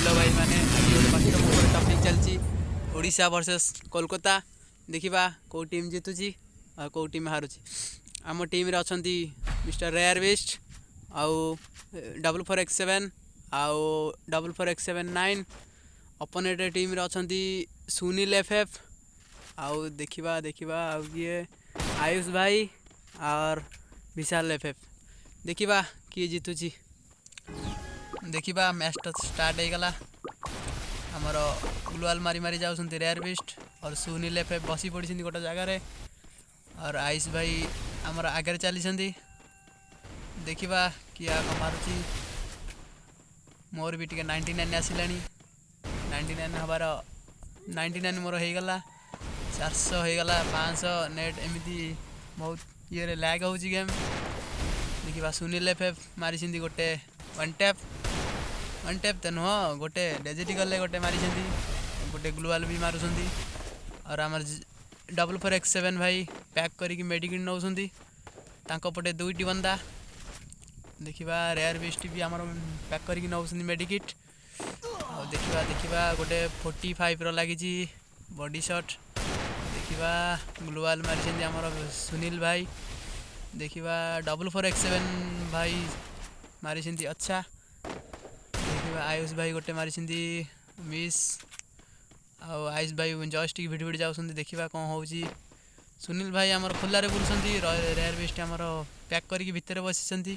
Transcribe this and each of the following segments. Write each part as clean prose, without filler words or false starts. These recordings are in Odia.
ହ୍ୟାଲୋ ଭାଇମାନେ, ଆଜି ଗୋଟେ କଷ୍ଟମ ଉପରେ ଟପିକ୍ ଚାଲିଛି, ଓଡ଼ିଶା ଭର୍ସେସ୍ କୋଲକାତା। ଦେଖିବା କେଉଁ ଟିମ୍ ଜିତୁଛି ଆଉ କେଉଁ ଟିମ୍ ହାରୁଛି। ଆମ ଟିମ୍ରେ ଅଛନ୍ତି ମିଷ୍ଟର ରେୟାର ବିଷ୍ଟ ଆଉ 44X7 ଆଉ 44X79। Opponent ଟିମ୍ରେ ଅଛନ୍ତି ସୁନୀଲ ଏଫ୍ ଏଫ୍ ଆଉ ଦେଖିବା ଆଉ କିଏ, ଆୟୁଷ ଭାଇ ଆଉ ବିଶାଲ ଏଫ୍ ଏଫ୍। ଦେଖିବା କିଏ ଜିତୁଛି। ଦେଖିବା, ମ୍ୟାଚ୍ଟା ଷ୍ଟାର୍ଟ ହେଇଗଲା। ଆମର ଗ୍ଲୁଆଲ୍ ମାରି ମାରି ଯାଉଛନ୍ତି ରେୟାର ବିଷ୍ଟ और ସୁନୀଲ ଏଫ୍ ଏଫ୍ ବସି ପଡ଼ିଛନ୍ତି ଗୋଟେ ଜାଗାରେ और ଆୟୁଷ ଭାଇ ଆମର ଆଗରେ ଚାଲିଛନ୍ତି। ଦେଖିବା କିଏ ଆଗ ମାରୁଛି। ମୋର ବି ଟିକେ 99 ଆସିଲାଣି। 99 ହେବାର, 99 ମୋର ହେଇଗଲା, 400 ହେଇଗଲା, 500 ନେଟ୍। ଏମିତି ବହୁତ ଇଏରେ ଲ୍ୟାଗ୍ ହେଉଛି ଗେମ୍। ଦେଖିବା, ସୁନୀଲ ଏଫ୍ ଏଫ୍ ମାରିଛନ୍ତି ଗୋଟେ ୱାନ୍ ଟ୍ୟାପ୍। ୱାନ୍ ଟ୍ୟାପ୍ ତ ନୁହଁ, ଗୋଟେ ଡେଜର୍ଟ ଇଗଲ୍ରେ ଗୋଟେ ମାରିଛନ୍ତି, ଗୋଟେ ଗ୍ଲୁଆଲ୍ ବି ମାରୁଛନ୍ତି। ଆଉ ଆମର 44X7 ଭାଇ ପ୍ୟାକ୍ କରିକି ମେଡ଼ିକିଟ୍ ନେଉଛନ୍ତି। ତାଙ୍କ ପଟେ ଦୁଇଟି ବନ୍ଦା। ଦେଖିବା, ରେୟାର ବିଷ୍ଟ ବି ଆମର ପ୍ୟାକ୍ କରିକି ନେଉଛନ୍ତି ମେଡ଼ିକିଟ୍। ଆଉ ଦେଖିବା, ଗୋଟେ 45ର ଲାଗିଛି ବଡି ସଟ୍। ଦେଖିବା, ଗ୍ଲୁଆଲ୍ ମାରିଛନ୍ତି ଆମର ସୁନୀଲ ଭାଇ। ଦେଖିବା, 44X7 ଭାଇ ମାରିଛନ୍ତି। ଆଚ୍ଛା, ଦେଖିବା, ଆୟୁଷ ଭାଇ ଗୋଟେ ମାରିଛନ୍ତି, ମିସ୍। ଆଉ ଆୟୁଷ ଭାଇ ଜୟଷ୍ଟିକ୍ ଭିଡ଼ି ଭିଡ଼ି ଯାଉଛନ୍ତି। ଦେଖିବା କ'ଣ ହେଉଛି। ସୁନୀଲ ଭାଇ ଆମର ଖୋଲାରେ ବୁଲୁଛନ୍ତି, ରେୟାର ବିଷ୍ଟ ଆମର ପ୍ୟାକ୍ କରିକି ଭିତରେ ବସିଛନ୍ତି।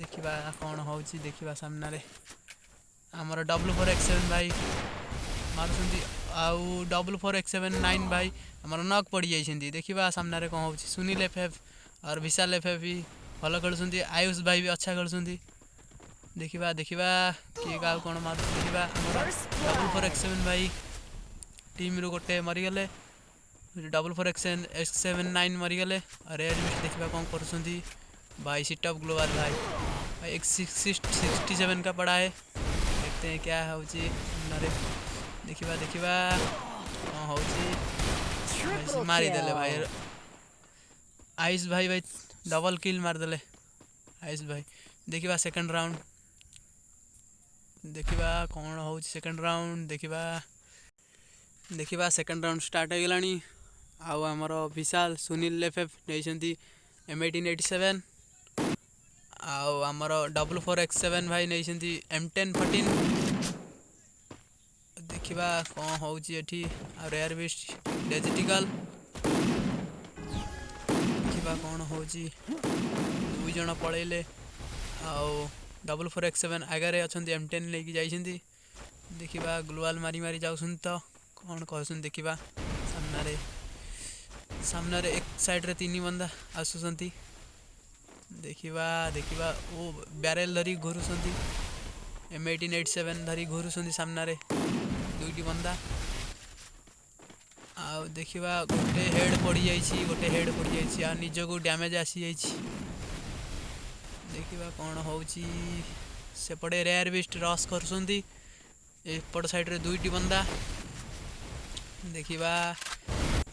ଦେଖିବା କ'ଣ ହେଉଛି। ଦେଖିବା, ସାମ୍ନାରେ ଆମର 44X7 ଭାଇ ମାରୁଛନ୍ତି ଆଉ 44X79 ଭାଇ ଆମର ନକ୍ ପଡ଼ିଯାଇଛନ୍ତି। ଦେଖିବା ସାମ୍ନାରେ କ'ଣ ହେଉଛି। ସୁନୀଲ ଏଫ୍ ଏଫ୍ ଆଉ ବିଶାଲ ଏଫ୍ ଏଫ୍ ବି ଭଲ ଖେଳୁଛନ୍ତି, ଆୟୁଷ ଭାଇ ବି ଅଚ୍ଛା ଖେଳୁଛନ୍ତି। ଦେଖିବା କିଏ କାହାକୁ କ'ଣ ମାରୁଛି। ଦେଖିବା, ଆମର 44X7 ଭାଇ ଟିମ୍ରୁ ଗୋଟେ ମରିଗଲେ, 44X X79 ମରିଗଲେ। ରେୟାର ବିଷ୍ଟ ଦେଖିବା କ'ଣ କରୁଛନ୍ତି। भाई, सिटअप ग्लोबल भाई, भाई एक 67 का पड़ा है। देखते हैं क्या ହେଉଛି ସାମ୍ନାରେ। ଦେଖିବା କ'ଣ ହେଉଛି। ମାରିଦେଲେ ଭାଇ ଆୟୁଷ ଭାଇ। ଭାଇ ଡବଲ କିଲ୍ ମାରିଦେଲେ ଆୟୁଷ ଭାଇ। ଦେଖିବା ସେକେଣ୍ଡ ରାଉଣ୍ଡ, ଦେଖିବା କ'ଣ ହେଉଛି ସେକେଣ୍ଡ ରାଉଣ୍ଡ। ଦେଖିବା, ସେକେଣ୍ଡ ରାଉଣ୍ଡ ଷ୍ଟାର୍ଟ ହେଇଗଲାଣି। ଆଉ ଆମର ବିଶାଲ, ସୁନୀଲ ଏଫ୍ ଏଫ୍ ନେଇଛନ୍ତି M1887 ଆଉ ଆମର 44X7 ଭାଇ ନେଇଛନ୍ତି M1014। ଦେଖିବା କ'ଣ ହେଉଛି ଏଠି। ଆଉ ରେୟାର ବିଷ୍ଟ ଡେଜର୍ଟ ଇଗଲ୍। ଦେଖିବା କ'ଣ ହେଉଛି। ଦୁଇ ଜଣ ପଳେଇଲେ ଆଉ 44X7 ଆଗରେ ଅଛନ୍ତି, ଏମ୍ 10 ନେଇକି ଯାଇଛନ୍ତି। ଦେଖିବା, ଗ୍ଲୁଆଲ୍ ମାରି ମାରି ଯାଉଛନ୍ତି ତ କ'ଣ କହୁଛନ୍ତି। ଦେଖିବା, ସାମ୍ନାରେ ଏକ ସାଇଡ଼୍ରେ ତିନି ବନ୍ଦା ଆସୁଛନ୍ତି। ଦେଖିବା, ଓ ବ୍ୟାରେଲ୍ ଧରି ଘୁରୁଛନ୍ତି, M1887 ଧରି ଘୁରୁଛନ୍ତି ସାମ୍ନାରେ ଦୁଇଟି ବନ୍ଦା। ଆଉ ଦେଖିବା, ଗୋଟେ ହେଡ଼୍ ପଡ଼ିଯାଇଛି, ଗୋଟେ ହେଡ଼୍ ପଡ଼ିଯାଇଛି ଆଉ ନିଜକୁ ଡ୍ୟାମେଜ୍ ଆସିଯାଇଛି। ଦେଖିବା କ'ଣ ହେଉଛି। ସେପଟେ ରେୟାର ବିଷ୍ଟ ରସ୍ କରୁଛନ୍ତି, ଏପଟ ସାଇଡ଼୍ରେ ଦୁଇଟି ବନ୍ଦା। ଦେଖିବା,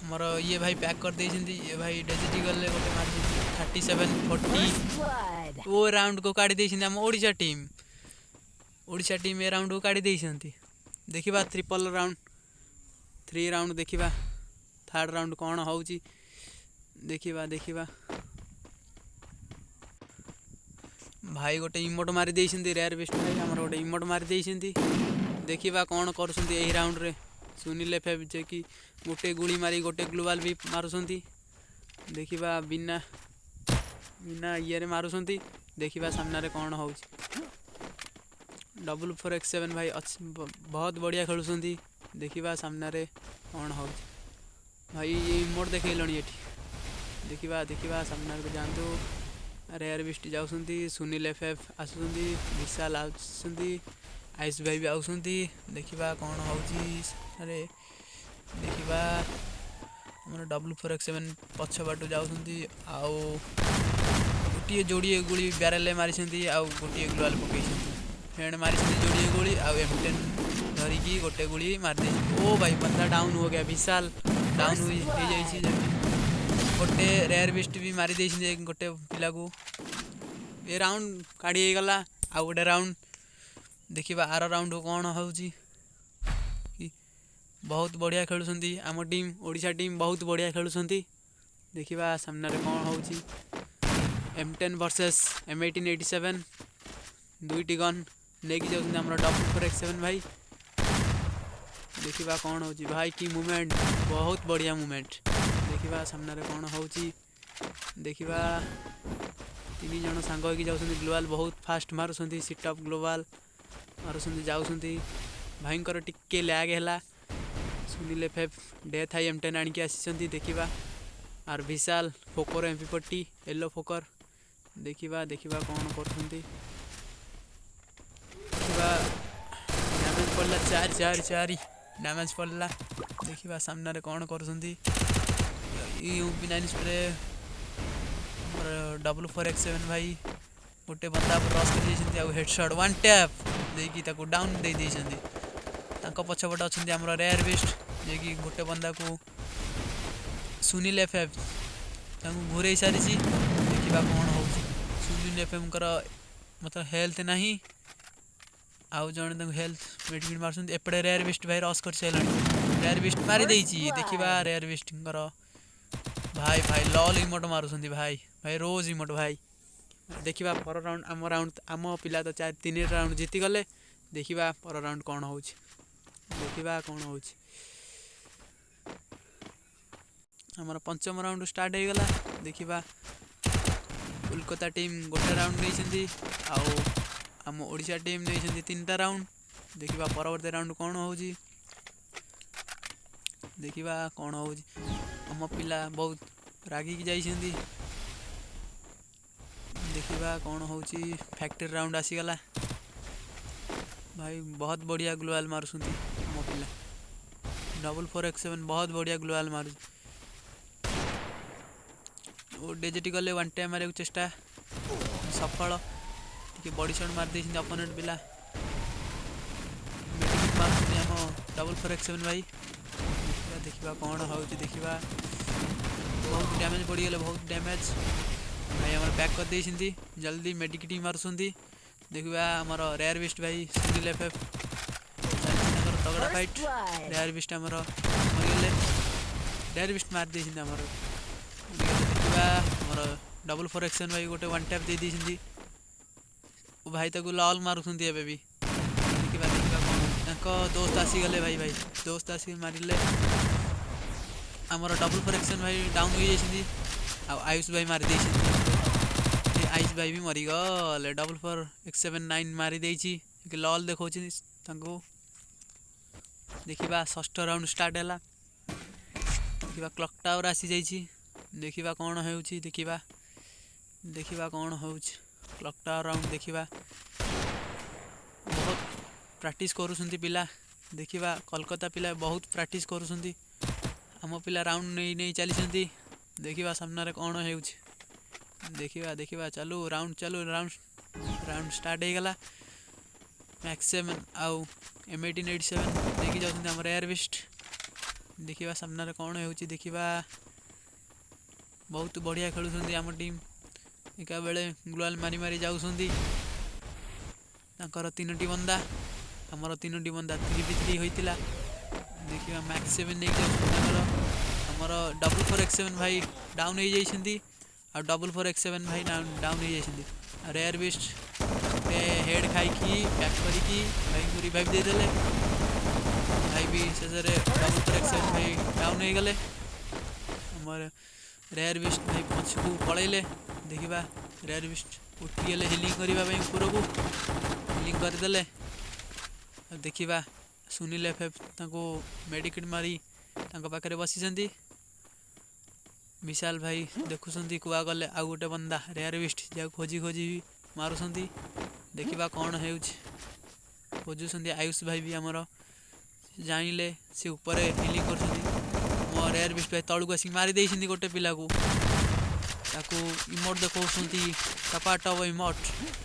ଆମର ଇଏ ଭାଇ ପ୍ୟାକ୍ କରିଦେଇଛନ୍ତି। ଇଏ ଭାଇ ଡେଜର୍ଟ ଇଗଲ୍ରେ ଗୋଟେ ମାରିଛନ୍ତି, 37 40। ଓ ରାଉଣ୍ଡକୁ କାଢ଼ି ଦେଇଛନ୍ତି ଆମ ଓଡ଼ିଶା ଟିମ୍। ଓଡ଼ିଶା ଟିମ୍ ଏ ରାଉଣ୍ଡକୁ କାଢ଼ି ଦେଇଛନ୍ତି। ଦେଖିବା, ଟ୍ରିପଲ୍ ରାଉଣ୍ଡ, ଥ୍ରୀ ରାଉଣ୍ଡ। ଦେଖିବା ଥାର୍ଡ଼ ରାଉଣ୍ଡ କ'ଣ ହେଉଛି। ଦେଖିବା, ଭାଇ ଗୋଟେ ଇମୋଟ ମାରି ଦେଇଛନ୍ତି। ରେୟାର ବିଷ୍ଟ ଭାଇ ଆମର ଗୋଟେ ଇମୋଟ ମାରି ଦେଇଛନ୍ତି। ଦେଖିବା କ'ଣ କରୁଛନ୍ତି ଏହି ରାଉଣ୍ଡରେ। ସୁନୀଲ ଏଫ୍ ଏଫ୍ ଯେ କି ଗୋଟେ ଗୁଳି ମାରି ଗୋଟେ ଗ୍ଲୋବାଲ୍ ବି ମାରୁଛନ୍ତି। ଦେଖିବା, ବିନା ଇଏରେ ମାରୁଛନ୍ତି। ଦେଖିବା ସାମ୍ନାରେ କ'ଣ ହେଉଛି। 44X7 ଭାଇ ଅଛି, ବହୁତ ବଢ଼ିଆ ଖେଳୁଛନ୍ତି। ଦେଖିବା ସାମ୍ନାରେ କ'ଣ ହେଉଛି। ଭାଇ ଇମୋଟ ଦେଖେଇଲଣି ଏଠି। ଦେଖିବା, ସାମ୍ନାକୁ ଯାଆନ୍ତୁ। ରେୟାର ବିଷ୍ଟ ଯାଉଛନ୍ତି, ସୁନୀଲ ଏଫ୍ ଏଫ୍ ଆସୁଛନ୍ତି, ବିଶାଲ ଆସୁଛନ୍ତି, ଆୟୁଷ ଭାଇ ବି ଆସୁଛନ୍ତି। ଦେଖିବା କ'ଣ ହେଉଛି ସାମ୍ନାରେ। ଦେଖିବା, ଆମର 44X7 ପଛ ବାଟୁ ଯାଉଛନ୍ତି ଆଉ ଗୋଟିଏ ଯୋଡ଼ିଏ ଗୁଳି ବ୍ୟାରେଲରେ ମାରିଛନ୍ତି ଆଉ ଗୋଟିଏ ଗ୍ଲୁଆଲ୍ ପକେଇଛନ୍ତି। ଫେଣ ମାରିଛନ୍ତି ଯୋଡ଼ିଏ ଗୁଳି ଆଉ ଏମ୍ 10 ଧରିକି ଗୋଟେ ଗୁଳି ମାରିଦେଇଛନ୍ତି। ଓ ଭାଇ, ବନ୍ଦା ଡାଉନ୍ हो गया। ବିଶାଲ ଡାଉନ୍ ହେଇଯାଇଛି। ଯେମିତି ଗୋଟେ ରେୟାର ବିଷ୍ଟ ବି ମାରି ଦେଇଛନ୍ତି ଗୋଟେ ପିଲାକୁ। ଏ ରାଉଣ୍ଡ କାଢ଼ି ହେଇଗଲା। ଆଉ ଗୋଟେ ରାଉଣ୍ଡ ଦେଖିବା ଆର ରାଉଣ୍ଡ କ'ଣ ହେଉଛି କି। ବହୁତ ବଢ଼ିଆ ଖେଳୁଛନ୍ତି ଆମ ଟିମ୍, ଓଡ଼ିଶା ଟିମ୍ ବହୁତ ବଢ଼ିଆ ଖେଳୁଛନ୍ତି। ଦେଖିବା ସାମ୍ନାରେ କ'ଣ ହେଉଛି। M10 versus M1887, ଦୁଇଟି ଗନ୍ ନେଇକି ଯାଉଛନ୍ତି ଆମର 44X7 ଭାଇ। ଦେଖିବା କ'ଣ ହେଉଛି। ଭାଇ, କି ମୁଭମେଣ୍ଟ! ବହୁତ ବଢ଼ିଆ ମୁଭମେଣ୍ଟ। ଦେଖିବା ସାମ୍ନାରେ କ'ଣ ହେଉଛି। ଦେଖିବା, ତିନି ଜଣ ସାଙ୍ଗ ହେଇକି ଯାଉଛନ୍ତି। ଗ୍ଲୋବାଲ୍ ବହୁତ ଫାଷ୍ଟ ମାରୁଛନ୍ତି, ସିଟଅପ୍ ଗ୍ଲୋବାଲ୍ ମାରୁଛନ୍ତି, ଯାଉଛନ୍ତି। ଭାଇଙ୍କର ଟିକେ ଲ୍ୟାଗ୍ ହେଲା। Sunil F F death I M10 ଆଣିକି ଆସିଛନ୍ତି। ଦେଖିବା, ଆର୍ ବିଶାଲ ଫୋକର MP40, yellow ଫୋକର। ଦେଖିବା, ଦେଖିବା କ'ଣ କରୁଛନ୍ତି। ଦେଖିବା, ଡ୍ୟାମେଜ୍ ପଡ଼ିଲା। ଚାରି, ଚାରି, ଚାରି ଡ୍ୟାମେଜ୍ ପଡ଼ିଲା। ଦେଖିବା ସାମ୍ନାରେ କ'ଣ କରୁଛନ୍ତି। UMP9 spray. ଆମର 44X7 ଭାଇ ଗୋଟେ ବନ୍ଦା ରସ୍ କରିଯାଇଛନ୍ତି ଆଉ ହେଡ଼ସଟ୍ ୱାନ୍ ଟ୍ୟାପ୍ ଦେଇକି ତାକୁ ଡାଉନ୍ ଦେଇ ଦେଇଛନ୍ତି। ତାଙ୍କ ପଛପଟେ ଅଛନ୍ତି ଆମର ରେୟାର ବିଷ୍ଟ, ଯିଏକି ଗୋଟେ ବନ୍ଦାକୁ, ସୁନୀଲ ଏଫ୍ ଏଫ୍ ତାଙ୍କୁ ଘୁରେଇ ସାରିଛି। ଦେଖିବା କ'ଣ ହେଉଛି। ସୁନୀଲ ଏଫ୍ ଏମ୍ଙ୍କର ମତେ ହେଲ୍ଥ ନାହିଁ। ଆଉ ଜଣେ ତାଙ୍କୁ ହେଲ୍ଥ ମେଡ଼ିକିଟ୍ ମାରୁଛନ୍ତି। ଏପଟେ ରେୟାର ବିଷ୍ଟ ଭାଇ ରସ୍ କରିସାରିଲାଣି। ରେୟାର ବିଷ୍ଟ ମାରି ଦେଇଛି। ଦେଖିବା ରେୟାର ବିଷ୍ଟଙ୍କର। ଭାଇ, ଭାଇ, ଲଲ୍ ଇମୋଟ ମାରୁଛନ୍ତି ଭାଇ। ଭାଇ, ରୋଜ ଇମୋଟ ଭାଇ। ଦେଖିବା ପର ରାଉଣ୍ଡ। ଆମ ରାଉଣ୍ଡ, ଆମ ପିଲା ତ ଚାରି ତିନି ରାଉଣ୍ଡ ଜିତିଗଲେ। ଦେଖିବା ପର ରାଉଣ୍ଡ କ'ଣ ହେଉଛି। ଦେଖିବା କ'ଣ ହେଉଛି। ଆମର ପଞ୍ଚମ ରାଉଣ୍ଡ ଷ୍ଟାର୍ଟ ହେଇଗଲା। ଦେଖିବା, କୋଲକାତା ଟିମ୍ ଗୋଟେ ରାଉଣ୍ଡ ନେଇଛନ୍ତି ଆଉ ଆମ ଓଡ଼ିଶା ଟିମ୍ ନେଇଛନ୍ତି ତିନିଟା ରାଉଣ୍ଡ। ଦେଖିବା ପରବର୍ତ୍ତୀ ରାଉଣ୍ଡ କ'ଣ ହେଉଛି। ଦେଖିବା କ'ଣ ହେଉଛି। ଆମ ପିଲା ବହୁତ ରାଗିକି ଯାଇଛନ୍ତି। ଦେଖିବା କ'ଣ ହେଉଛି। ଫ୍ୟାକ୍ଟ୍ରି ରାଉଣ୍ଡ ଆସିଗଲା। ଭାଇ, ବହୁତ ବଢ଼ିଆ ଗ୍ଲୋଆଲ୍ ମାରୁଛନ୍ତି ଆମ ପିଲା। 44X7 ବହୁତ ବଢ଼ିଆ ଗ୍ଲୋଆଲ୍ ମାରୁଛି। ଓ ଡେଜେଟି ଗଲେ ୱାନ୍ ଟାଇମ୍ ମାରିବାକୁ ଚେଷ୍ଟା ସଫଳ। ଟିକେ ବଡ଼ି ସଟ୍ ମାରି ଦେଇଛନ୍ତି ଅପୋନେଣ୍ଟ ପିଲା। ମେଡ଼ିକିଟ୍ ମାରୁଛନ୍ତି ଆମ 44X7 ଭାଇ। ଦେଖିବା, ଦେଖିବା କ'ଣ ହେଉଛି। ଦେଖିବା, ବହୁତ ଡ୍ୟାମେଜ୍ ପଡ଼ିଗଲେ, ବହୁତ ଡ୍ୟାମେଜ୍। ଭାଇ ଆମର ବ୍ୟାକ୍ କରିଦେଇଛନ୍ତି, ଜଲ୍ଦି ମେଡ଼ିକିଟ୍ ମାରୁଛନ୍ତି। ଦେଖିବା, ଆମର ରେୟାର ବିଷ୍ଟ ଭାଇ, ସୁନୀଲ ଏଫ୍ ଏଫ୍, ଚାଲିଛି ତାଙ୍କର ତଗଡ଼ା fight. First blood. Rare beast ଆମର ମରିଗଲେ। ରେୟାର ବିଷ୍ଟ ମାରି ଦେଇଛନ୍ତି ଆମର, ମରିଗଲେ। ଦେଖିବା, ଆମର 44X7 ଭାଇ ଗୋଟେ ୱାନ୍ ଟ୍ୟାପ୍ ଦେଇ ଦେଇଛନ୍ତି। ଓ ଭାଇ, ତାକୁ ଲଲ୍ ମାରୁଛନ୍ତି ଏବେ ବି। ଦେଖିବା, ଦେଖିବା କ'ଣ ହେଉଛି। ତାଙ୍କ ଦୋସ୍ତ ଆସିଗଲେ ଭାଇ। ଭାଇ, ଦୋସ୍ତ ଆସିକି ମାରିଲେ। ଆମର 44X7 ଭାଇ ଡାଉନ୍ ହେଇଯାଇଛନ୍ତି ଆଉ ଆୟୁଷ ଭାଇ ମାରି ଦେଇଛନ୍ତି। ଏ ଆୟୁଷ ଭାଇ ବି ମରିଗଲେ। 44X7 9 ମାରି ଦେଇଛି, ଲଲ୍ ଦେଖାଉଛି ତାଙ୍କୁ। ଦେଖିବା, ଷଷ୍ଠ ରାଉଣ୍ଡ ଷ୍ଟାର୍ଟ ହେଲା। ଦେଖିବା, କ୍ଲକ୍ ଟାୱାର ଆସିଯାଇଛି। ଦେଖିବା କ'ଣ ହେଉଛି। ଦେଖିବା, ଦେଖିବା କ'ଣ ହେଉଛି। କ୍ଲକ୍ ଟାୱାର ରାଉଣ୍ଡ ଦେଖିବା। ବହୁତ ପ୍ରାକ୍ଟିସ୍ କରୁଛନ୍ତି ପିଲା। ଦେଖିବା, କୋଲକାତା ପିଲା ବହୁତ ପ୍ରାକ୍ଟିସ୍ କରୁଛନ୍ତି। ଆମ ପିଲା ରାଉଣ୍ଡ ନେଇ ନେଇ ଚାଲିଛନ୍ତି। ଦେଖିବା ସାମ୍ନାରେ କ'ଣ ହେଉଛି। ଦେଖିବା, ଦେଖିବା, ଚାଲୁ ରାଉଣ୍ଡ, ଚାଲୁ ରାଉଣ୍ଡ। ରାଉଣ୍ଡ ଷ୍ଟାର୍ଟ ହେଇଗଲା। ମ୍ୟାକ୍ସ ସେଭେନ୍ ଆଉ M1887 ନେଇକି ଯାଉଛନ୍ତି ଆମର ଏୟାର ବିଷ୍ଟ। ଦେଖିବା ସାମ୍ନାରେ କ'ଣ ହେଉଛି। ଦେଖିବା, ବହୁତ ବଢ଼ିଆ ଖେଳୁଛନ୍ତି ଆମ ଟିମ୍। ଏକା ବେଳେ ଗ୍ଲୋଆଲ୍ ମାରି ମାରି ଯାଉଛନ୍ତି। ତାଙ୍କର ତିନୋଟି ବନ୍ଦା, ଆମର ତିନୋଟି ବନ୍ଦା, 3v3 ହୋଇଥିଲା। ଦେଖିବା, ମ୍ୟାକ୍ସ ସେଭେନ୍ ନେଇକି ଯାଉଛନ୍ତି ତାଙ୍କର। ଆମର 44X7 ଭାଇ ଡାଉନ୍ ହେଇଯାଇଛନ୍ତି ଆଉ 44X7 ଭାଇ ଡାଉନ୍ ହେଇଯାଇଛନ୍ତି। ଆଉ ରେୟାର ବିଷ୍ଟ ହେଡ଼୍ ଖାଇକି ବ୍ୟାକ୍ କରିକି ଭାଇଙ୍କୁ ରିଭାଇଭ୍ ଦେଇଦେଲେ। ଭାଇ ବି ଶେଷରେ 44X7 ଭାଇ ଡାଉନ୍ ହେଇଗଲେ। ଆମର ରେୟାର ବିଷ୍ଟ ଭାଇ ପଛକୁ ପଳେଇଲେ। ଦେଖିବା, ରେୟାର ବିଷ୍ଟ ଉଠିଗଲେ ହିଲିଂ କରିବା ପାଇଁ ଉପରକୁ, ହିଲିଂ କରିଦେଲେ। ଆଉ ଦେଖିବା, ସୁନୀଲ ଏଫ୍ ଏଫ୍ ତାଙ୍କୁ ମେଡ଼ିକିଟ୍ ମାରି ତାଙ୍କ ପାଖରେ ବସିଛନ୍ତି। ବିଶାଲ ଭାଇ ଦେଖୁଛନ୍ତି କୁଆ ଗଲେ ଆଉ ଗୋଟେ ବନ୍ଦା ରେୟାର ବିଷ୍ଟ, ଯାହାକୁ ଖୋଜି ଖୋଜି ବି ମାରୁଛନ୍ତି। ଦେଖିବା କ'ଣ ହେଉଛି। ଖୋଜୁଛନ୍ତି। ଆୟୁଷ ଭାଇ ବି ଆମର ଜାଣିଲେ, ସେ ଉପରେ ହିଲିଂ କରୁଛନ୍ତି। ମୋ ରେୟାର ବିଷ୍ଟ ଭାଇ ତଳକୁ ଆସିକି ମାରି ଦେଇଛନ୍ତି ଗୋଟେ ପିଲାକୁ। ତାକୁ ଇମୋଟ୍ ଦେଖାଉଛନ୍ତି, ଟପାଟପ ଇମୋଟ୍,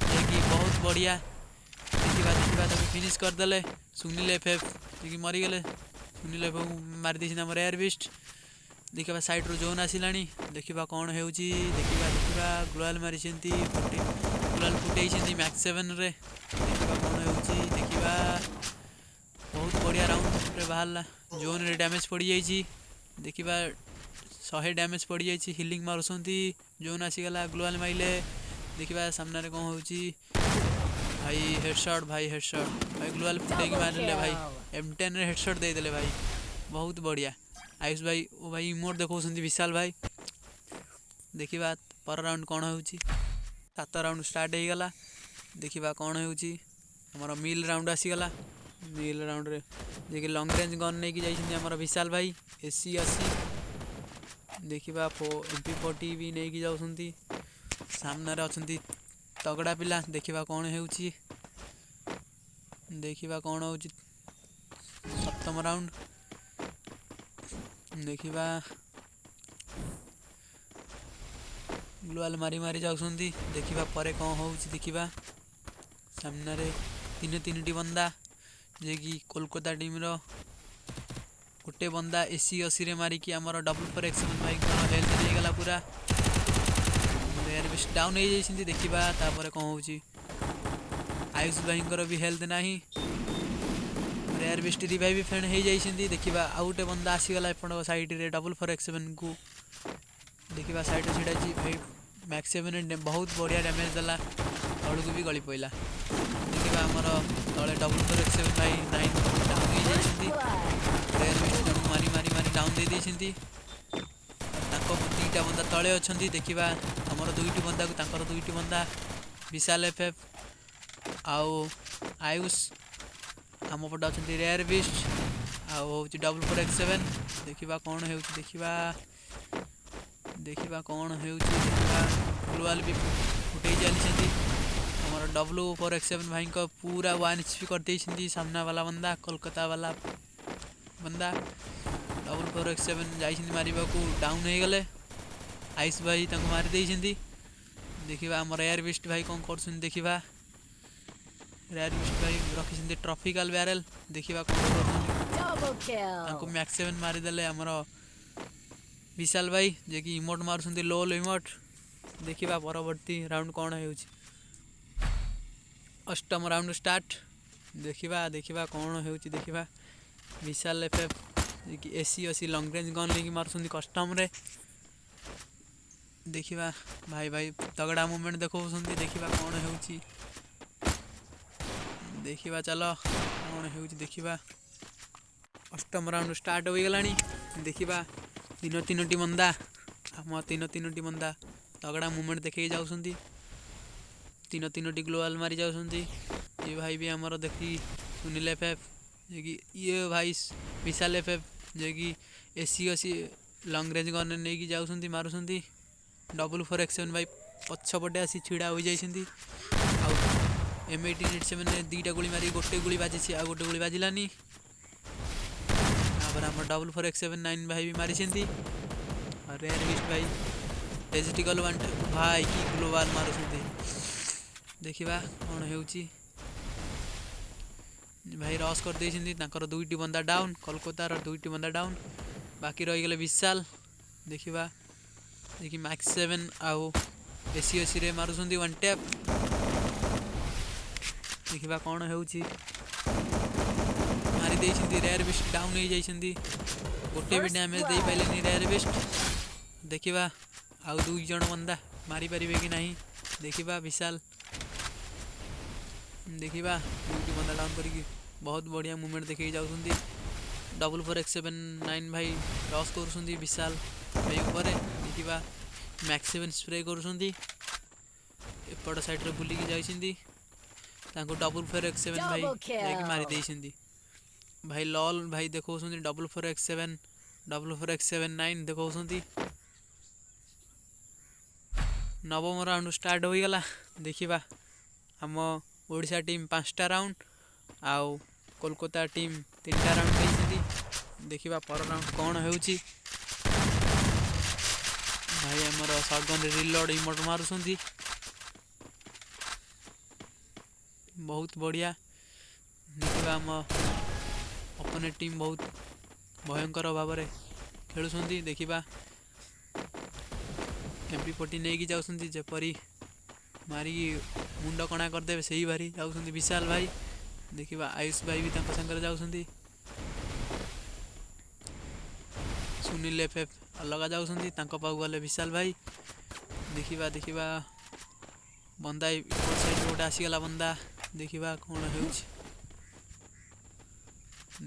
ଯିଏକି ବହୁତ ବଢ଼ିଆ। ଦେଖିବା, ଦେଖିବା, ତାକୁ ଫିନିଶ୍ କରିଦେଲେ ସୁନୀଲ ଏଫ୍ ଏଫ୍, ଯିଏକି ମରିଗଲେ। ସୁନୀଲ ଏଫ୍ ମାରି ଦେଇଛନ୍ତି ଆମର ରେୟାର ବିଷ୍ଟ। ଦେଖିବା, ସାଇଡ଼ରୁ ଜୋନ୍ ଆସିଲାଣି। ଦେଖିବା କ'ଣ ହେଉଛି। ଦେଖିବା, ଦେଖିବା, ଗ୍ଲୋଆଲ୍ ମାରିଛନ୍ତି, ଗ୍ଲୋଆଲ୍ ଫୁଟେଇଛନ୍ତି ମ୍ୟାକ୍ସ ସେଭେନରେ। ଦେଖିବା କ'ଣ ହେଉଛି। ବାହାରିଲା। ଜୋନ୍ରେ ଡ୍ୟାମେଜ୍ ପଡ଼ିଯାଇଛି। ଦେଖିବା, 100 ଡ୍ୟାମେଜ୍ ପଡ଼ିଯାଇଛି। ହିଲିଂ ମାରୁଛନ୍ତି। ଜୋନ୍ ଆସିଗଲା, ଗ୍ଲୋୱାଲ୍ ମାଇଲେ। ଦେଖିବା ସାମ୍ନାରେ କ'ଣ ହେଉଛି। ଭାଇ ହେଡ଼ସଟ୍, ଭାଇ ହେଡ଼ସଟ୍, ଭାଇ ଗ୍ଲୋୱାଲ୍ ଫୁଟେଇକି ମାରିଲେ। ଭାଇ M10ରେ ହେଡ଼ସଟ୍ ଦେଇଦେଲେ। ଭାଇ ବହୁତ ବଢ଼ିଆ। ଆୟୁଷ ଭାଇ ଓ ଭାଇ ଇମୋଟ୍ ଦେଖାଉଛନ୍ତି ବିଶାଲ ଭାଇ। ଦେଖିବା ପର ରାଉଣ୍ଡ କ'ଣ ହେଉଛି। 7 ରାଉଣ୍ଡ ଷ୍ଟାର୍ଟ ହେଇଗଲା। ଦେଖିବା କ'ଣ ହେଉଛି। ଆମର ମିଲ୍ ରାଉଣ୍ଡ ଆସିଗଲା। ମିଲ୍ ରାଉଣ୍ଡରେ ଯିଏକି ଲଙ୍ଗ ରେଞ୍ଜ ଗନ୍ ନେଇକି ଯାଇଛନ୍ତି ଆମର ବିଶାଲ ଭାଇ, AC 80। ଦେଖିବା, MP40 ବି ନେଇକି ଯାଉଛନ୍ତି। ସାମ୍ନାରେ ଅଛନ୍ତି ତଗଡ଼ା ପିଲା। ଦେଖିବା କ'ଣ ହେଉଛି। ଦେଖିବା କ'ଣ ହେଉଛି। ସପ୍ତମ ରାଉଣ୍ଡ ଦେଖିବା। ଗ୍ଲୋୱାଲ୍ ମାରି ମାରି ଯାଉଛନ୍ତି। ଦେଖିବା ପରେ କ'ଣ ହେଉଛି। ଦେଖିବା, ସାମ୍ନାରେ ତିନି ତିନିଟି ବନ୍ଦା, ଯିଏକି କୋଲକାତା ଟିମ୍ର ଗୋଟେ ବନ୍ଦା AC 80ରେ ମାରିକି ଆମର 44X7 ଭାଇଙ୍କର ହେଲ୍ଥ ନେଇଗଲା ପୁରା। ରେୟାର ବେଶୀ ଡାଉନ୍ ହେଇଯାଇଛନ୍ତି। ଦେଖିବା ତାପରେ କ'ଣ ହେଉଛି। ଆୟୁଷ ଭାଇଙ୍କର ବି ହେଲ୍ଥ ନାହିଁ। ରେୟାର ବେଷ୍ଟ ରିଭାଇଭ୍ ଫେଣ୍ ହେଇଯାଇଛନ୍ତି। ଦେଖିବା, ଆଉ ଗୋଟେ ବନ୍ଦା ଆସିଗଲା ଏପଟ ସାଇଡ଼୍ରେ 44X7କୁ। ଦେଖିବା, ସାଇଡ଼୍ରେ ଛିଡ଼ା ହେଇଛି ଭାଇ। ମ୍ୟାକ୍ସ ସେଭେନ୍ ବହୁତ ବଢ଼ିଆ ଡ୍ୟାମେଜ୍ ଦେଲା, ତଳକୁ ବି ଗଳି ପଡ଼ିଲା। ଦେଖିବା, ଆମର ତଳେ 44X7 ଭାଇ ନାଇନ୍ ଡାଉନ୍ ହେଇଯାଇଛନ୍ତି। ରେୟାର ବେଷ୍ଟ ଜଣକୁ ମାରି ମାରି ମାରି ଡାଉନ୍ ଦେଇ ଦେଇଛନ୍ତି। ତାଙ୍କ 2ଟା ବନ୍ଦା ତଳେ ଅଛନ୍ତି। ଦେଖିବା, ଆମର ଦୁଇଟି ବନ୍ଦାକୁ ତାଙ୍କର ଦୁଇଟି ବନ୍ଦା। ବିଶାଲ ଏଫ୍ ଏଫ୍ ଆଉ ଆୟୁଷ। ଆମ ପଟେ ଅଛନ୍ତି ରେୟାର ବିଷ୍ଟ ଆଉ ହେଉଛି 44X7। ଦେଖିବା କ'ଣ ହେଉଛି। ଦେଖିବା, ଦେଖିବା କ'ଣ ହେଉଛି। ଦେଖିବା, ଗ୍ଲୋୱାଲ୍ ବି ଫୁଟେଇ ଚାଲିଛନ୍ତି। ଆମର 44X7 ଭାଇଙ୍କ ପୁରା 1 HP କରିଦେଇଛନ୍ତି ସାମ୍ନା ବାଲା ବନ୍ଦା, କୋଲକାତା ବାଲା ବନ୍ଦା। 44X7 ଯାଇଛନ୍ତି ମାରିବାକୁ, ଡାଉନ୍ ହେଇଗଲେ। ଆୟୁଷ ଭାଇ ତାଙ୍କୁ ମାରି ଦେଇଛନ୍ତି। ଦେଖିବା, ଆମର ରେୟାର ବିଷ୍ଟ ଭାଇ କ'ଣ କରୁଛନ୍ତି। ଦେଖିବା, ରେୟାର ବିଷ୍ଟ ଭାଇ ରଖିଛନ୍ତି ଟ୍ରଫିକାଲ ବ୍ୟାରେଲ। ଦେଖିବା କ'ଣ କରୁଛନ୍ତି। ତାଙ୍କୁ ମ୍ୟାକ୍ସ ସେଭେନ୍ ମାରିଦେଲେ ଆମର ବିଶାଲ ଭାଇ, ଯିଏକି ଇମୋଟ୍ ମାରୁଛନ୍ତି, ଲୋଲ୍ ଇମୋଟ୍। ଦେଖିବା ପରବର୍ତ୍ତୀ ରାଉଣ୍ଡ କ'ଣ ହେଉଛି। ଅଷ୍ଟମ ରାଉଣ୍ଡ ଷ୍ଟାର୍ଟ। ଦେଖିବା, ଦେଖିବା କ'ଣ ହେଉଛି। ଦେଖିବା, ବିଶାଲ ଏଫ୍ ଏଫ୍ ଯିଏକି AC 80 long range gun ନେଇକି ମାରୁଛନ୍ତି କଷ୍ଟମ୍ରେ। ଦେଖିବା, ଭାଇ ଭାଇ ତଗଡ଼ା ମୁଭମେଣ୍ଟ ଦେଖାଉଛନ୍ତି। ଦେଖିବା କ'ଣ ହେଉଛି। ଦେଖିବା, ଚାଲ, କ'ଣ ହେଉଛି ଦେଖିବା। ଅଷ୍ଟମ ରାଉଣ୍ଡ ଷ୍ଟାର୍ଟ ହୋଇଗଲାଣି। ଦେଖିବା, ତିନ ତିନୋଟି ବନ୍ଦା, ଆମ ତିନ ତିନୋଟି ବନ୍ଦା ତଗଡ଼ା ମୁଭମେଣ୍ଟ ଦେଖେଇ ଯାଉଛନ୍ତି। ତିନ ତିନୋଟି ଗ୍ଲୋୱାଲ୍ ମାରି ଯାଉଛନ୍ତି। ଏ ଭାଇ ବି ଆମର ଦେଖି ସୁନୀଲ ଏଫ୍ ଏଫ୍, ଯିଏକି ଇଏ ଭାଇ ବିଶାଲ ଏଫ୍ ଏଫ୍, ଯିଏକି AC 80 long range gun ନେଇକି ଯାଉଛନ୍ତି, ମାରୁଛନ୍ତି। 44X7 ଭାଇ ପଛପଟେ ଆସି ଛିଡ଼ା ହୋଇଯାଇଛନ୍ତି। ଆଉ M1887 2ଟା ଗୁଳି ମାରି ଗୋଟେ ଗୁଳି ବାଜିଛି, ଆଉ ଗୋଟେ ଗୁଳି ବାଜିଲାନି। ତାପରେ ଆମର 44X79 ଭାଇ ବି ମାରିଛନ୍ତି। ଆଉ ରେୟାର ବିଷ୍ଟ ଭାଇ ଡେଜିଟିକଲ ୱାନ୍, ଭାଇ କି ଗ୍ଲୋବାଲ୍ ମାରୁଛନ୍ତି। ଦେଖିବା କ'ଣ ହେଉଛି। ଭାଇ ରସ୍ କରିଦେଇଛନ୍ତି। ତାଙ୍କର ଦୁଇଟି ବନ୍ଦା ଡାଉନ୍। କୋଲକାତାର ଦୁଇଟି ବନ୍ଦା ଡାଉନ୍, ବାକି ରହିଗଲେ ବିଶାଲ। ଦେଖିବା, ଦେଖି ମ୍ୟାକ୍ସ ସେଭେନ୍ ଆଉ AC 80ରେ ମାରୁଛନ୍ତି ୱାନ୍ ଟ୍ୟାପ୍। ଦେଖିବା କ'ଣ ହେଉଛି। ମାରି ଦେଇଛନ୍ତି। ରେୟାର ବିଷ୍ଟ ଡାଉନ୍ ହେଇଯାଇଛନ୍ତି। ଗୋଟେ ବି ଡ୍ୟାମେଜ୍ ଦେଇପାରିଲେନି ରେୟାର ବିଷ୍ଟ। ଦେଖିବା, ଆଉ ଦୁଇ ଜଣ ବନ୍ଦା ମାରିପାରିବେ କି ନାହିଁ। ଦେଖିବା, ବିଶାଲ, ଦେଖିବା, ଦୁଇଟି ବନ୍ଦା ଡାଉନ୍ କରିକି ବହୁତ ବଢ଼ିଆ ମୁଭମେଣ୍ଟ ଦେଖେଇକି ଯାଉଛନ୍ତି। 44X79 ଭାଇ ରସ୍ କରୁଛନ୍ତି ବିଶାଲ ଭାଇ ଉପରେ। ଦେଖିବା, ମ୍ୟାକ୍ସ ସେଭେନ୍ ସ୍ପ୍ରେ କରୁଛନ୍ତି। ଏପଟ ସାଇଡ଼୍ରେ ବୁଲିକି ଯାଇଛନ୍ତି। ତାଙ୍କୁ 44X7 ଭାଇ ଯାଇକି ମାରି ଦେଇଛନ୍ତି। ଭାଇ ଲଲ୍ ଭାଇ ଦେଖାଉଛନ୍ତି 44X7, 44X79 ଦେଖାଉଛନ୍ତି। ନବମ ରାଉଣ୍ଡ ଷ୍ଟାର୍ଟ ହୋଇଗଲା। ଦେଖିବା, ଆମ ଓଡ଼ିଶା ଟିମ୍ 5ଟା ରାଉଣ୍ଡ ଆଉ କୋଲକାତା ଟିମ୍ 3ଟା ରାଉଣ୍ଡ ଦେଇଛନ୍ତି। ଦେଖିବା ପର ରାଉଣ୍ଡ କ'ଣ ହେଉଛି। ଭାଇ ଆମର ସଟଗନ୍ରେ ରିଲୋଡ଼ ଇମୋଟ ମାରୁଛନ୍ତି। ବହୁତ ବଢ଼ିଆ। ଦେଖିବା, ଆମ ଅପୋନେଣ୍ଟ ଟିମ୍ ବହୁତ ଭୟଙ୍କର ଭାବରେ ଖେଳୁଛନ୍ତି। ଦେଖିବା, MP40 ନେଇକି ଯାଉଛନ୍ତି, ଯେପରି ମାରିକି ମୁଣ୍ଡ କଣା କରିଦେବେ ସେଇ ଭାରି ଯାଉଛନ୍ତି ବିଶାଲ ଭାଇ। ଦେଖିବା, ଆୟୁଷ ଭାଇ ବି ତାଙ୍କ ସାଙ୍ଗରେ ଯାଉଛନ୍ତି। ସୁନୀଲ ଏଫ୍ ଏଫ୍ ଅଲଗା ଯାଉଛନ୍ତି, ତାଙ୍କ ପାଖକୁ ଗଲେ ବିଶାଲ ଭାଇ। ଦେଖିବା ଦେଖିବା, ବନ୍ଦା ଏପଟ ସାଇଡ଼୍ ଗୋଟେ ଆସିଗଲା ବନ୍ଦା। ଦେଖିବା କ'ଣ ହେଉଛି।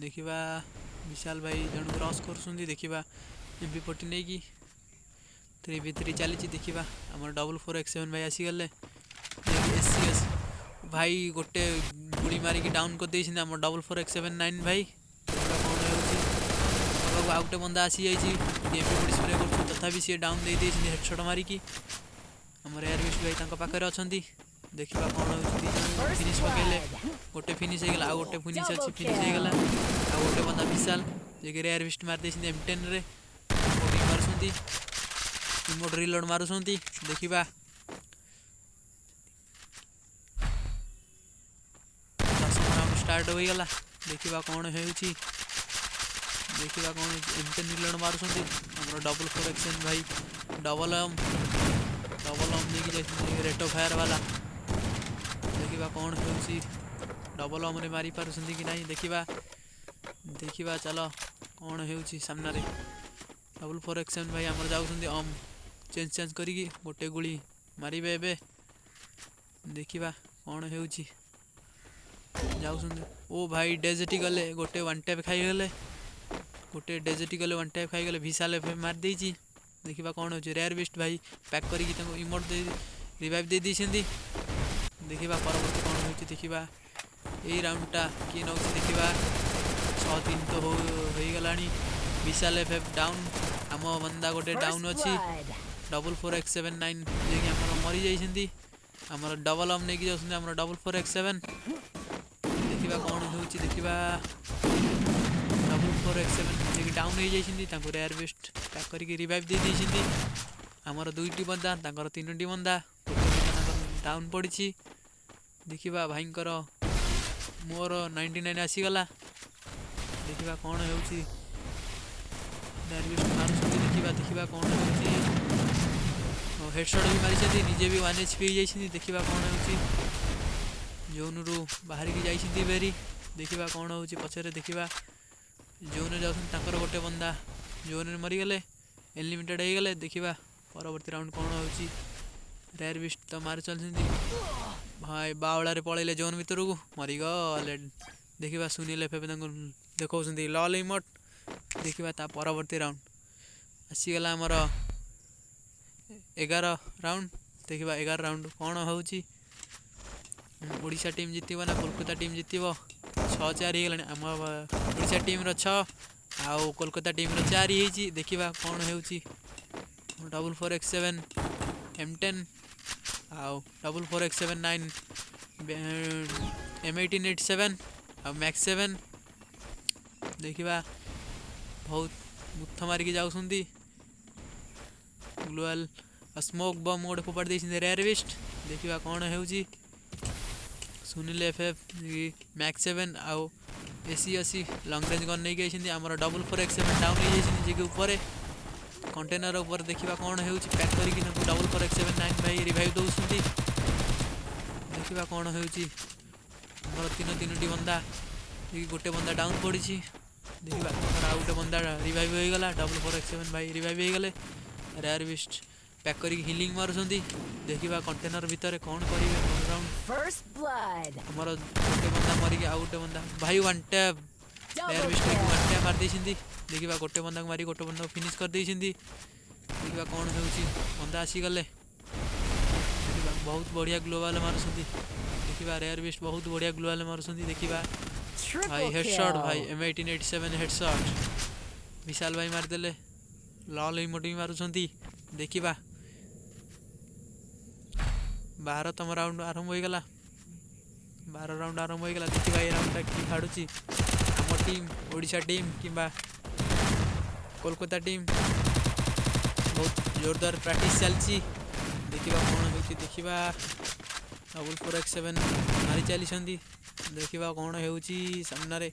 ଦେଖିବା, ବିଶାଲ ଭାଇ ଜଣକୁ ରସ୍ କରୁଛନ୍ତି। ଦେଖିବା, MP40 ନେଇକି 3v3 ଚାଲିଛି। ଦେଖିବା, ଆମର 44X7 ଭାଇ ଆସିଗଲେ। ଏସ୍ ସି ଏସ୍ ଭାଇ ଗୋଟେ ଗୁଳି ମାରିକି ଡାଉନ୍ କରିଦେଇଛନ୍ତି ଆମର 444X79 ଭାଇ। ଦେଖିବା କ'ଣ ହେଉଛି। ପାଖକୁ ଆଉ ଗୋଟେ ବନ୍ଦା ଆସିଯାଇଛି। ଏଠି MP40 spray କରୁଛି, ତଥାପି ସିଏ ଡାଉନ୍ ଦେଇଦେଇଛନ୍ତି ହେଡ଼ସଟ୍ ମାରିକି। ଆମର ଏୟାର ବିଷ୍ଟ ଭାଇ ତାଙ୍କ ପାଖରେ ଅଛନ୍ତି। ଦେଖିବା କ'ଣ ହେଉଛି। ଦୁଇ ଜଣ ଫିନିଶ୍ ପକେଇଲେ, ଗୋଟେ ଫିନିଶ୍ ହେଇଗଲା, ଆଉ ଗୋଟେ ଫିନିଶ୍ ଅଛି, ଫିନିଶ୍ ହେଇଗଲା। ଆଉ ଗୋଟେ ବନ୍ଦା ବିଶାଲ, ଯିଏକି ରେୟାର ବିଷ୍ଟ ମାରି ଦେଇଛନ୍ତି। M10ରେ ମାରୁଛନ୍ତି, ଇମୋଟ୍ ରିଲୋଡ଼ ମାରୁଛନ୍ତି। ଦେଖିବା, 10ମ ରାଉଣ୍ଡ ଷ୍ଟାର୍ଟ ହୋଇଗଲା। ଦେଖିବା କ'ଣ ହେଉଛି। ଦେଖିବା କ'ଣ, M10 reload ମାରୁଛନ୍ତି ଆମର 44XN ଭାଇ। ଡବଲ ଅମ୍ ନେଇକି ଯାଇଛନ୍ତି, ରେଟ୍ ଅଫ୍ ଫାୟାର ବାଲା। ଦେଖିବା କ'ଣ ହେଉଛି, ଡବଲ ଅମ୍ରେ ମାରିପାରୁଛନ୍ତି କି ନାହିଁ। ଦେଖିବା ଦେଖିବା, ଚାଲ, କ'ଣ ହେଉଛି ସାମ୍ନାରେ। 44XN ଭାଇ ଆମର ଯାଉଛନ୍ତି, ଅମ୍ ଚେଞ୍ଜ ଚେଞ୍ଜ କରିକି ଗୋଟେ ଗୁଳି ମାରିବେ ଏବେ। ଦେଖିବା କ'ଣ ହେଉଛି। ଯାଉଛନ୍ତି, ଓ ଭାଇ, ଡେଜେଟି ଗଲେ, ଗୋଟେ ୱାନ୍ ଟ୍ୟାପ୍ ଖାଇଗଲେ। ଗୋଟେ ଡେଜେଟି ଗଲେ, ୱାନ୍ ଟ୍ୟାପ୍ ଖାଇଗଲେ। ଭିଶାଲ ଏଫ୍ ମାରିଦେଇଛି। ଦେଖିବା କ'ଣ ହେଉଛି। ରେୟାର ବିଷ୍ଟ ଭାଇ ପ୍ୟାକ୍ କରିକି ତାଙ୍କୁ ଇମୋଟ୍ ଦେଇ ରିଭାଇଭ୍ ଦେଇ ଦେଇଛନ୍ତି। ଦେଖିବା ପରବର୍ତ୍ତୀ କ'ଣ ହେଉଛି। ଦେଖିବା ଏଇ ରାଉଣ୍ଡଟା କିଏ ନେଉଛି। ଦେଖିବା, 6-3 ତ ହେଇଗଲାଣି। ବିଶାଲ ଏଫ୍ ଏଫ୍ ଡାଉନ୍, ଆମ ବନ୍ଦା ଗୋଟେ ଡାଉନ୍ ଅଛି। 44X79 ଯିଏକି ଆମର ମରିଯାଇଛନ୍ତି। ଆମର ଡବଲ ଅମ୍ ନେଇକି ଯାଉଛନ୍ତି ଆମର 44X7। ଦେଖିବା କ'ଣ ହେଉଛି। ଦେଖିବା, 44X7 ଯିଏକି ଡାଉନ୍ ହେଇଯାଇଛନ୍ତି, ତାଙ୍କୁ ରେୟାର ବେଷ୍ଟ ପ୍ୟାକ୍ କରିକି ରିଭାଇଭ୍ ଦେଇ ଦେଇଛନ୍ତି। ଆମର ଦୁଇଟି ବନ୍ଦା, ତାଙ୍କର ତିନୋଟି ବନ୍ଦା। ଗୋଟେ ବନ୍ଦା ତାଙ୍କର ଡାଉନ୍ ପଡ଼ିଛି। ଦେଖିବା, ଭାଇଙ୍କର ମୋର 99 ଆସିଗଲା। ଦେଖିବା କ'ଣ ହେଉଛି। ରେୟାର ବେଷ୍ଟ ମାରୁଛନ୍ତି। ଦେଖିବା ଦେଖିବା କ'ଣ ହେଉଛି। ହେଡ଼ସଟ୍ ବି ମାରିଛନ୍ତି, ନିଜେ ବି 1 HP ହେଇଯାଇଛନ୍ତି। ଦେଖିବା କ'ଣ ହେଉଛି। ଜୋନ୍ରୁ ବାହାରିକି ଯାଇଛନ୍ତି ଭେରି। ଦେଖିବା କ'ଣ ହେଉଛି ପଛରେ। ଦେଖିବା, ଜୋନ୍ରେ ଯାଉଛନ୍ତି, ତାଙ୍କର ଗୋଟେ ବନ୍ଦା ଜୋନ୍ରେ ମରିଗଲେ, ଏଲିମିନେଟେଡ଼ ହେଇଗଲେ। ଦେଖିବା ପରବର୍ତ୍ତୀ ରାଉଣ୍ଡ କ'ଣ ହେଉଛି। ରେୟାର ବିଷ୍ଟ ତ ମାରି ଚାଲିଛନ୍ତି ଭାଇ, ବାଉଳାରେ ପଳେଇଲେ ଜୋନ୍ ଭିତରକୁ, ମରିଗଲେ। ଦେଖିବା, ସୁନୀଲ ଏଫ୍ ତାଙ୍କୁ ଦେଖାଉଛନ୍ତି ଲଲ୍ ଇମୋଟ୍। ଦେଖିବା ତା ପରବର୍ତ୍ତୀ ରାଉଣ୍ଡ ଆସିଗଲା, ଆମର 11 ରାଉଣ୍ଡ। ଦେଖିବା 11 ରାଉଣ୍ଡ କ'ଣ ହେଉଛି। ଓଡ଼ିଶା ଟିମ୍ ଜିତିବ ନା କୋଲକାତା ଟିମ୍ ଜିତିବ? 6-4 ହେଇଗଲାଣି। ଆମ ଓଡ଼ିଶା ଟିମ୍ର 6 ଆଉ କୋଲକାତା ଟିମ୍ର 4 ହେଇଛି। ଦେଖିବା କ'ଣ ହେଉଛି। 44X7 M10 ଆଉ 44X79 M1887 ଆଉ ମ୍ୟାକ୍ସ ସେଭେନ୍। ଦେଖିବା, ବହୁତ ମୁଥ ମାରିକି ଯାଉଛନ୍ତି। ଗ୍ଲୋଆଲ୍ ସ୍ମୋକ୍ ବମ୍ ଗୋଟେ ଫୋପାଡ଼ି ଦେଇଛନ୍ତି ରେୟାର ବିଷ୍ଟ। ଦେଖିବା କ'ଣ ହେଉଛି। Sunil F F Max seven ଆଉ ଏସି 80 ଲଙ୍ଗ୍ ରେଞ୍ଜ ଗନ୍ ନେଇକି ଯାଇଛନ୍ତି। ଆମର 44X7 down ହେଇଯାଇଛନ୍ତି, ଯିଏକି ଉପରେ କଣ୍ଟେନର ଉପରେ। ଦେଖିବା କ'ଣ ହେଉଛି। ପ୍ୟାକ୍ କରିକି ତାଙ୍କୁ 444X79 ଭାଇ ରିଭାଇଭ୍ ଦେଉଛନ୍ତି। ଦେଖିବା କ'ଣ ହେଉଛି। ଆମର ତିନୋଟି ବନ୍ଦା, ଯିଏକି ଗୋଟେ ବନ୍ଦା ଡାଉନ୍ ପଡ଼ିଛି। ଦେଖିବା, ଆମର ଆଉ ଗୋଟେ ବନ୍ଦା ରିଭାଇଭ୍ ହୋଇଗଲା। 44X7 ଭାଇ ରିଭାଇଭ୍ ହେଇଗଲେ। ରେୟାର ବିଷ୍ଟ ପ୍ୟାକ୍ କରିକି ହିଲିଂ ମାରୁଛନ୍ତି। ଦେଖିବା କଣ୍ଟେନର ଭିତରେ କ'ଣ କରିବେ ରାଉଣ୍ଡ। First blood. ଆମର ଗୋଟେ ବନ୍ଦା ମରିକି ଆଉ ଗୋଟେ ବନ୍ଦା ଭାଇ one tap, rare beast one tap ମାରିଦେଇଛନ୍ତି। ଦେଖିବା, ଗୋଟେ ବନ୍ଦାକୁ ମାରି ଗୋଟେ ବନ୍ଦାକୁ ଫିନିଶ୍ କରିଦେଇଛନ୍ତି। ଦେଖିବା କ'ଣ ହେଉଛି। ବନ୍ଦା ଆସିଗଲେ। ଦେଖିବା, ବହୁତ ବଢ଼ିଆ ଗ୍ଲୋବାଲ୍ ମାରୁଛନ୍ତି। ଦେଖିବା, ରେୟାର ବିଷ୍ଟ ବହୁତ ବଢ଼ିଆ ଗ୍ଲୋବାଲ୍ ମାରୁଛନ୍ତି। ଦେଖିବା ଭାଇ, Triple headshot ଭାଇ। kill. M1887 headshot ବିଶାଲ ଭାଇ ମାରିଦେଲେ। ଲଲ୍ ଇମୋଟ୍ ବି ମାରୁଛନ୍ତି। ଦେଖିବା, 12ତମ ରାଉଣ୍ଡ ଆରମ୍ଭ ହୋଇଗଲା। 12 ରାଉଣ୍ଡ ଆରମ୍ଭ ହୋଇଗଲା। ଦେଖିବା ଏଇ ରାଉଣ୍ଡଟା କିଏ ଫାଡ଼ୁଛି, ଆମ ଟିମ୍ ଓଡ଼ିଶା ଟିମ୍ କିମ୍ବା କୋଲକାତା ଟିମ୍। ବହୁତ ଜୋରଦାର ପ୍ରାକ୍ଟିସ୍ ଚାଲିଛି। ଦେଖିବା କ'ଣ ହେଉଛି। ଦେଖିବା, 44X7 ମାରି ଚାଲିଛନ୍ତି। ଦେଖିବା କ'ଣ ହେଉଛି ସାମ୍ନାରେ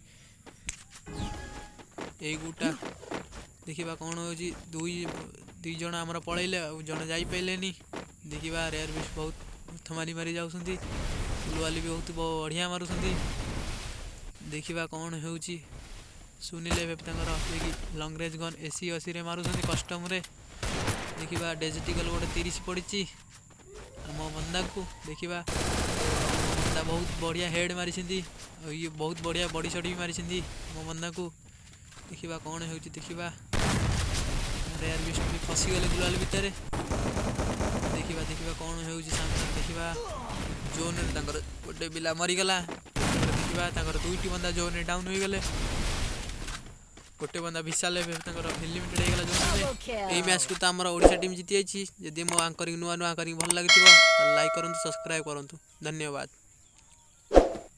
ଏଇ ଗୋଟା। ଦେଖିବା କ'ଣ ହେଉଛି। ଦୁଇ ଜଣ ଆମର ପଳେଇଲେ, ଆଉ ଜଣେ ଯାଇପାରିଲେନି। ଦେଖିବା, ରେୟାର ବିଷ୍ଟ ବହୁତ ମୁଥ ମାରି ମାରି ଯାଉଛନ୍ତି। ଫୁଲବାଲି ବି ବହୁତ ବଢ଼ିଆ ମାରୁଛନ୍ତି। ଦେଖିବା କ'ଣ ହେଉଛି। ସୁନୀଲ ଏବେ ତାଙ୍କର ଯିଏକି ଲଙ୍ଗ ରେଞ୍ଜ ଗନ୍ ଏସି 80ରେ ମାରୁଛନ୍ତି କଷ୍ଟମରେ। ଦେଖିବା, ଡେଜର୍ଟ ଇଗଲ୍ ଗୋଟେ 30 ପଡ଼ିଛି ଆମ ବନ୍ଦାକୁ। ଦେଖିବା, ଆମ ବନ୍ଦା ବହୁତ ବଢ଼ିଆ ହେଡ଼୍ ମାରିଛନ୍ତି ଆଉ ଇଏ ବହୁତ ବଢ଼ିଆ ବଡ଼ି ସଟ୍ ବି ମାରିଛନ୍ତି ଆମ ବନ୍ଦାକୁ। ଦେଖିବା କ'ଣ ହେଉଛି। ଦେଖିବା, ରେୟାର ବିଷ୍ଟ ବି ଫସିଗଲେ ଗ୍ଲୋୱାଲ୍ ଭିତରେ। ଦେଖିବା, ଦେଖିବା କ'ଣ ହେଉଛି ସାମ୍ନାରେ। ଦେଖିବା, ଜୋନ୍ରେ ତାଙ୍କର ଗୋଟେ ପିଲା ମରିଗଲା। ଦେଖିବା, ତାଙ୍କର ଦୁଇଟି ବନ୍ଦା ଜୋନ୍ରେ ଡାଉନ୍ ହୋଇଗଲେ। ଗୋଟେ ବନ୍ଦା ବିଶାଲ ଏବେ ତାଙ୍କର ଏଲିମିନେଟେଡ୍ ହେଇଗଲା ଜୋନ୍ରେ। Double kill. ଏଇ ମ୍ୟାଚ୍କୁ ତ ଆମର ଓଡ଼ିଶା ଟିମ୍ ଜିତି ଯାଇଛି। ଯଦି ମୋ ଆଙ୍କରିଂ, ନୂଆ ନୂଆ ଆଙ୍କରିଂ ଭଲ ଲାଗିଥିବ, ତାହେଲେ ଲାଇକ୍ କରନ୍ତୁ, ସବସ୍କ୍ରାଇବ୍ କରନ୍ତୁ। ଧନ୍ୟବାଦ।